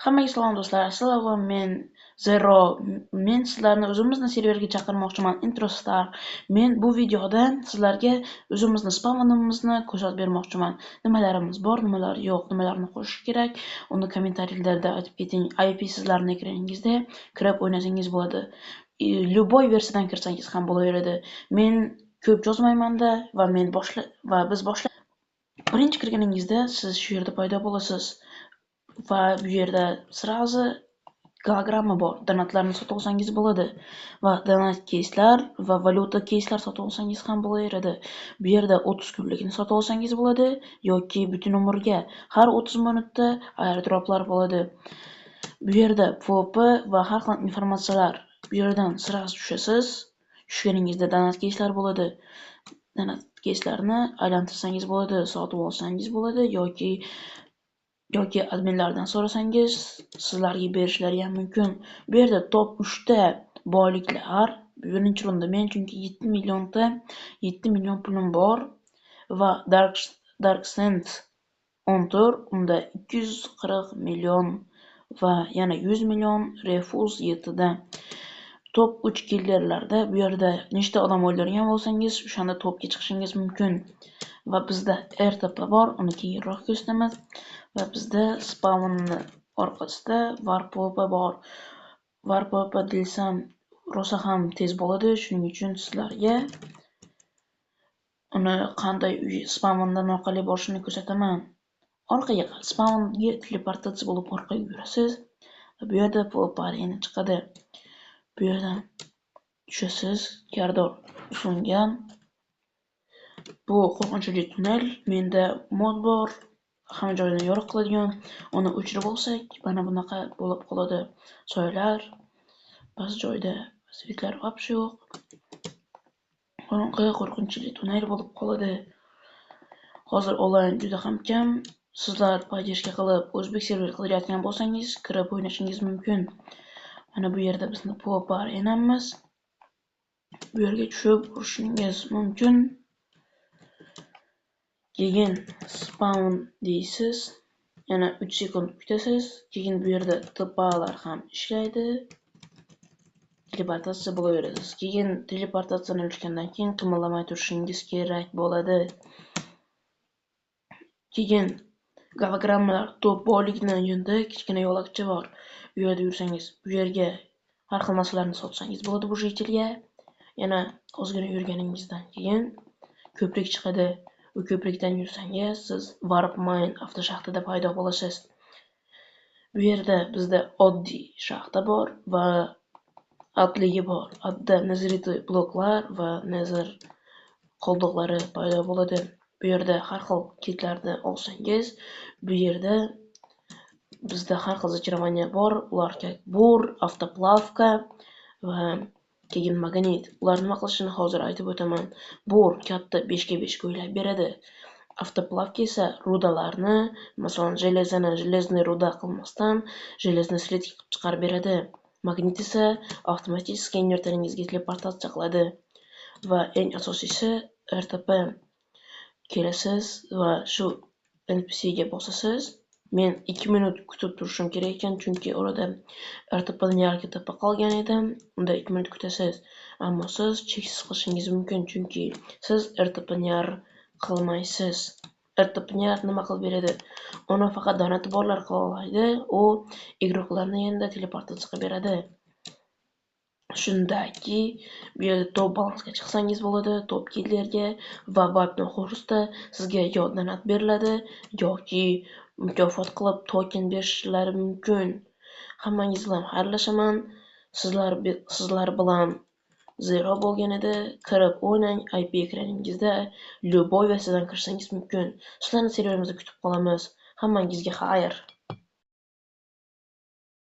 Hammaga salom do'stlar. Sizlar bilan men Zero. Men sizlarni o'zimizni serverga chaqirmoqchiman, Introstar. Men bu videoda sizlarga o'zimizni spawnimizni ko'rsatib bermoqchiman. Nimalarimiz bor, nimalar yo'q, nimalarni qo'shish kerak, uni kommentariylarda aytib keting. IP sizlarning ekraningizda kirib o'ynasangiz bo'ladi. Любой versiyadan kirsangiz ham bo'laveradi. Men ko'p yozmayman-da va men boshla va biz boshla. Birinchi kirganingizda siz shu yerda paydo bo'lasiz. Va bu yerda сразу gologramma bor. Donatlarni sotib olsangiz bo'ladi. Va donat keyslar va valyuta keyslar sotib olsangiz ham bo'laveradi. Bu yerda 30 kunlikni sotib olsangiz bo'ladi yoki butun umrga har 30 minutda airdroplar bo'ladi. Bu yerda PvP va har xil informatsiyalar. Bu yerdan сразу tushasiz. Tushganingizda donat keyslar bo'ladi. Donat keyslarni aylantirsangiz bo'ladi, sotib olsangiz bo'ladi yoki adminlardan so'rasangiz sizlarga berishlari ham mumkin. Bu yerda top 3 ta boyliklar. Birinchi o'rinda men, chunki 7 millionta 7 million pulim bor va Dark Sand 14, unda 240 million va yana 100 million Refuse 7 da. Top 3 killerlarda bu yerda nechta odam o'ldirgan bo'lsangiz, o'shanda topga chiqishingiz mumkin. Va bizda RTP bor, uni keyinroq ko'rsataman. Va bizda spawnni orqasida Warp PvP bor. Warp PvP desam rosa ham tez bo'ladi, shuning uchun sizlarga uni qanday spawndan orqali borishini ko'rsataman. Orqaga spawnga teleportatsiya bo'lib orqaga yurasiz. Va bu yerda PvP arena chiqadi. Bu yerdan tushasiz, koridor usungan. Bu qo'rqinchli tunnel. Menda mod bor, hamma joyini yorug' qiladigan. Uni o'chirib olsak, mana bunaqa bo'lib qoladi. Soyalar, ba'zi joyda svetlar вообще yo'q. Qorong'i, qo'rqinchli tunnel bo'lib qoladi. Hozir onlayn juda ham kam. Sizlar поддержка qilib o'zbek server qidirayotgan bo'lsangiz, kirib o'ynashingiz mumkin. Mana bu yerda bizni PvP arenamiz. Bu yerga tushib urishingiz mumkin. Keyin spawn deysiz. Yana 3 sekund kutasiz. Keyin bu yerda TP'lar ham ishlaydi. Teleportatsiya bo'laverasiz. Keyin teleportatsiyani o'chgandan keyin qimirlamay turishingiz kerak bo'ladi. Keyin gologrammalar top boylikni yonida kichkina yo'lakcha bor. Bu yerda yursangiz, bu yerga har xil narsalarni sotsangiz bo'ladi bu житель ga. Yana ozgina yurganingizdan keyin ko'prik chiqadi. U ko'prikdan yursangiz, siz Warp Mine avtoshaxtada paydo bo'lasiz. Bu yerda bizda oddiy shaxta bor va adligi bor. Adda netherite bloklar va nether qoldiqlari paydo bo'ladi. Bu yerda har xil kitlarni olsangiz, bu yerda bizda har xil зачарование bor. Ular bur, автоплавка va keyin magnit. Ular nima qilishini hozir aytib o'taman. Bur katta 5 ga 5 ko'ylak beradi. Автоплавка esa rudalarni, masalan, железо ni железный ruda qilmasdan, железный слиток qilib chiqarib beradi. Magnit esa avtomatik invertoringizga teleportatsiya qiladi. Va eng asosiysi RTP. Kelasiz va shu NPC ga bosasiz. Men 2 minut kutib turishim kerak ekan, chunki orada RTPni yarga topa qolgan edim. Unda 2 minut kutasiz. Ammo siz cheksiz qilishingiz mumkin, chunki siz RTPni yar qilmaysiz. RTPni yar nima qilib beradi? Uni faqat donati borlar qila oladi. U игрок larni yanada teleportatsiya qilib beradi. Shundaki, bu yerda top balansga chiqsangiz bo'ladi, top killerga va Warp Horse'da sizga yo donat beriladi yoki mukofot qilib token berishlari mumkin. Hammangiz bilan xayrlashaman. Sizlar bilan Zero bo'lgan edi. Kirib o'ynang, IP ekraningizda любой versiyadan kirishingiz mumkin. Sizlarni serverimizda kutib qolamiz. Hammangizga xayr.